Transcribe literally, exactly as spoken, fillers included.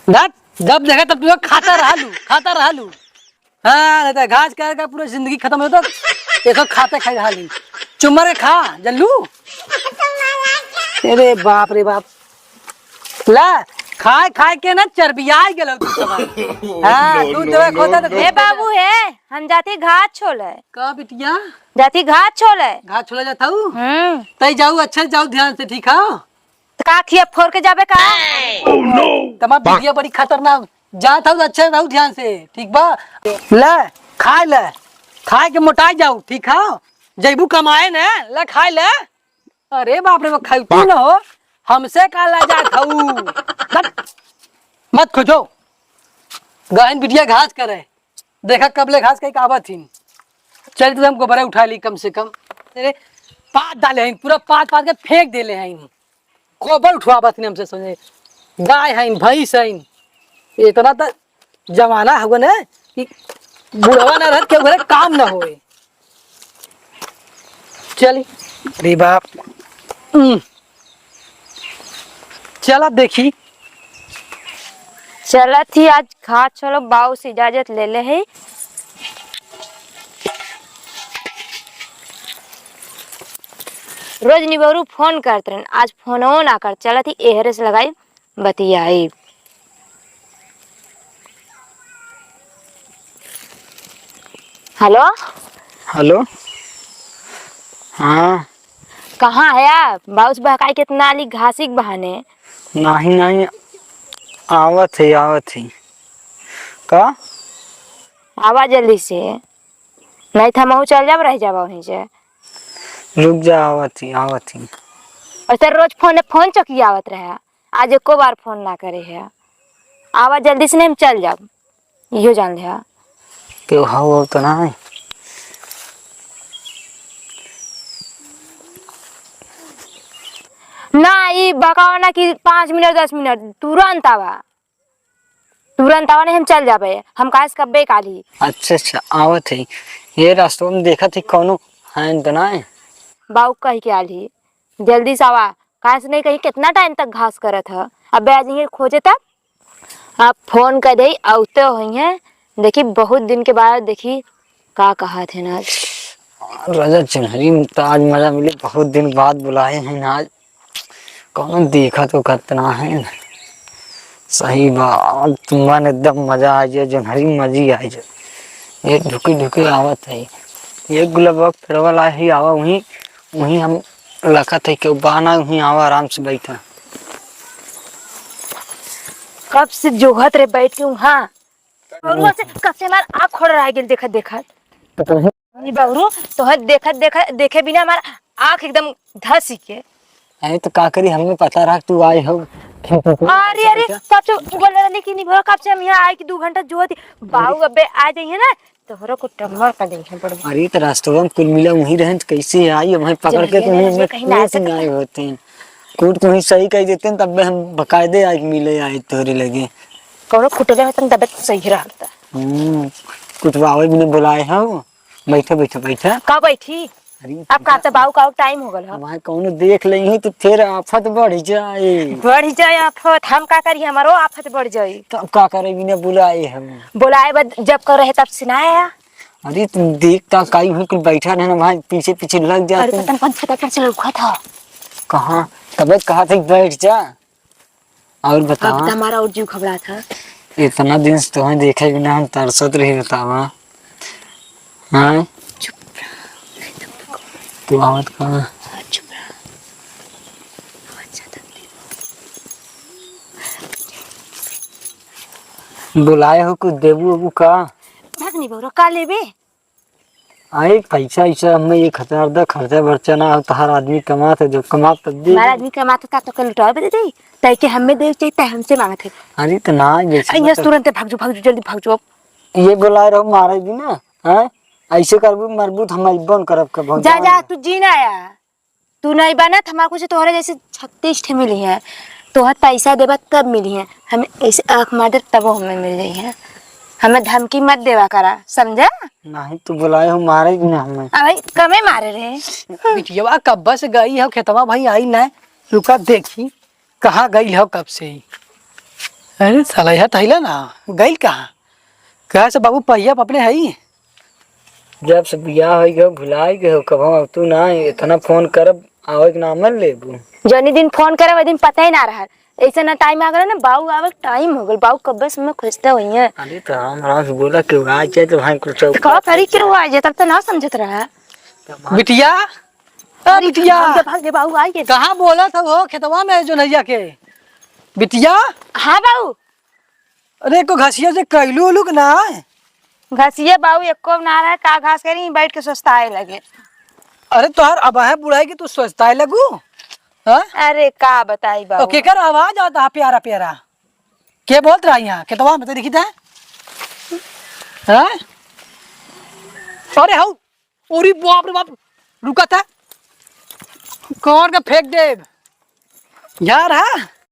धत, जब देखा तब तू खाता रहा लू, खाता रहा लू। हाँ, नहीं तो घास कर का पूरा जिंदगी खत्म होता, एक खाते खाई रहा लू। चुम्मा रे खा, जल्लू। अरे बाप रे बाप। ला, खाए खाए के ना चर्बियाई गेलो तू सब। हाँ, दूध देवे खोता तो ए बाबू हे, हम जाती घास छोले। का बिटिया? जाती घास छोले। घास छोले जात हऊ? हम्म। तई जाऊ, अच्छे जाऊ, ध्यान से, ठीक है? त का खिया फोर के जाबे का? तमा बिटिया बड़ी खतरनाक। जात हऊ, अच्छे रहू, ध्यान से, ठीक बा? ले, खाए ले, खाए के मोटाई जाऊ, ठीक है? जैबू कमाए ने, ले खाए ले। अरे बाप रे, वो खाई तू न हो, हमसे का ला जात हऊ? हट, मत खोजो, गहन बिटिया घास करे। देखा कबले घास कहीं काबत हिन। चल, तो हम गोबरा उठा ली कम से कम। तेरे पात डाले हैं, पूरा पात पात के फेंक देले हैं। गोबर उठवा बस हमसे समझे। गाय हैं, भैंस हैं। इतना तो जमाना हुआ ना कि बुढ़वा ना रहत के घरे काम ना होए। चली। अरे बाप। हम्म। चला देखी। चलत ही आज घास छोलो, बाऊ से इजाजत ले ले है। रोज निबरू फोन करत रहन, आज फोनो ना कर। चलत ही एहरे से लगाई, बतियाई। हेलो। हेलो। हाँ। कहाँ है आप? बाउस बहकाई कितना आली घासी के बहाने। नहीं, नहीं, आवत है, आवत है। का? आवा जल्दी से, नहीं तो हमहू चल जाब, रह जाब वहीं से। रुक जा, आवत ही, आवत ही। और तेरे रोज फोन, फोन चौकी आवत रहे, आज एको बार फोन ना करे है। आवा जल्दी से, नहीं हम चल जाब। इहो जान लिहा। केहू हौ तो ना है? ना, ई बकावा ना कि पाँच मिनट, दस मिनट, तुरंत आवा। तुरंत आवा, नहीं हम चल जाबे। हम काहे से कब्बे काली। अच्छा, अच्छा, आवत है। ये रास्ता में देखत ही कौनो है तो ना है? बाऊ कह के आली, जल्दी से आवा। काहे से नहीं कही कितना टाइम तक घास करत ह। अबे आज ये खोजे तब आप फोन कर दे, औते होइहैं। देखी, बहुत दिन के बाद, देखी, का कहत हैं आज। राजा चुनहरी में तो आज मजा मिली, बहुत दिन बाद बुलाए हैं आज। कौनो देखत उखत ना है। सही बा, आज तो मन एकदम मजा आ जाए, चुनहरी में मजी आ जाए। ये ढुकी ढुकी आवत है। ये गुलाब के पेड़वा ला ही आवा वहीं, वहीं हम लखत है, केहू बा ना, वहीं आवा, आराम से बैठा। कब से जोहत रे बैठ के वहाँ। और वो से कब से हमार आँख खोड़ रह गेल देखत देखत। पता नहीं। ई बाबरू, तोहर देखत देखत, देखे बिना हमार आँख एकदम धसी के। अरे तो का करी, हमें पता रहा तू आए हो। अरे, अरे, कब से बोल रहे कि नहीं बोला, कब से हम यहाँ आए कि दो घंटा जोहत ही। बाऊ अबे आ जाइए ना, तोहरो को टम्मर का देखे पड़ गया। अरे, तो रास्तवा में कुल मिला वहीं रहन, तो कैसे आई? अब हम पकड़ के चलिए, तुम्हें चलिए, मैं कहीं ना कोर्ट सकते। में आए होते हैं। कोर्ट में ही सही कह देते हैं, तब हम बकायदे आए, मिले आए तोहरे लगे। कौनो कुटले होतन, तब सही रहता। हम्म, कुटवावे भी नहीं बुलाए हो। बैठा, बैठा, बैठा। का बैठी? अरे, अब का तो बाऊ का टाइम हो गल ह। वहाँ कौनो देख लेई हो तो फिर आफत बढ़ जाए। बढ़ जाए आफत, हम का करी, हमारो आफत बढ़ जाई। तब का करे, बिना बुलाए हम। बुलाए बाद जब कर रहे तब से ना आया। अरे तुम देख ता काई हुई कुल बैठा रहना भाई, पीछे पीछे लग अरे जाते। पता नहीं कौन फटाफट से लौका था। कहाँ? तब कहा था बैठ जा। और बता। अब तो हमारा और जीव घबरा था। इतना दिन से तुम्हें देखे बिना हम तरसत रही, बतावा। हाँ? चुप रहा। तू आवत कहाँ? हाँ, चुप रहा। आवाज ज्यादा नहीं। बुलाए हो, कुछ देबू ओबू का? भाग नहीं बौरा, का लेबे? अरे पैसा ऐसा हमें एक हजार दा, खर्चा बर्चा ना हो, तहार आदमी कमात है, जब कमात तब दे। हमारा आदमी कमात है, ता तो के लुटावे बदे दे, तय के हमें दे चाहिए, तय हमसे मांगत है। अरे तो ना, जैसे अरे, यहाँ मतलब तुरंत भाग जो, भाग जो, जल्दी भाग जो। ये बुला रहो मारे भी ना, हैं? ऐसे करबू, मरबू तो हम अइबो न करब के बहुत जा, जा, तू जी ना आया। तू नहीं बनत, हमार कुछ तोहरे जैसे छत्तीस ठे मिली हैं। तोहर पैसा देबा तब मिली हैं। हमें ऐसे आँख मार दे तब हमें मिल जाई हैं। हमें धमकी मत देवा करा, समझा? नहीं, तू बुलाए हो, मारे भी ना हमें। अबे कमे मारे रहे। बिटिया कब्बा से गई हो खेतवा भाई, आई ना। रुका देखी, कहाँ गई हो कब से ही। अरे साला, यह थैला ना गइल कहाँ? कहाँ से बाबू, पहिया अपने हई? जब से बियाह होइ गयो, भुलाई गयो, कबहुँ अब तू ना इतना फोन करब, आवे के नाम न लेबू। जौनी दिन फोन करे, वही दिन पता ही ना रहा। ऐसे ना टाइम आ गया ना, बाऊ आवे के टाइम हो गल। बाऊ कब्बे से मैं खोजते हुई है। अरे तो हम आराम से बोला कि आ जाए तो भाई कुछ तो का करी के वो आ जाए, तब तो ना समझत रहा। बिटिया, ओ अरे बिटिया, भाग दे, भाग दे, बाऊ आ गए। कहाँ बोला था वो खेतवा में जो नैया के? बिटिया, हाँ बाऊ। अरे, एको घसिया से कैलू उलू के ना? घसिया बाऊ एको ना रहे, का घास करी, बैठ के सोचताए लगे। अरे, तोहर अब है बुढ़ाई कि तू सोचताए लगू? हाँ? अरे, का बताई बाऊ? और केकर आवाज आवता है प्यारा प्यारा? के बोलत रहा यहाँ खेतवा में, तो देखी था? हाँ? अरे, हऊ, अरे बाप रे बाप, रुका था, कौन का फेंक देब यार, हाँ?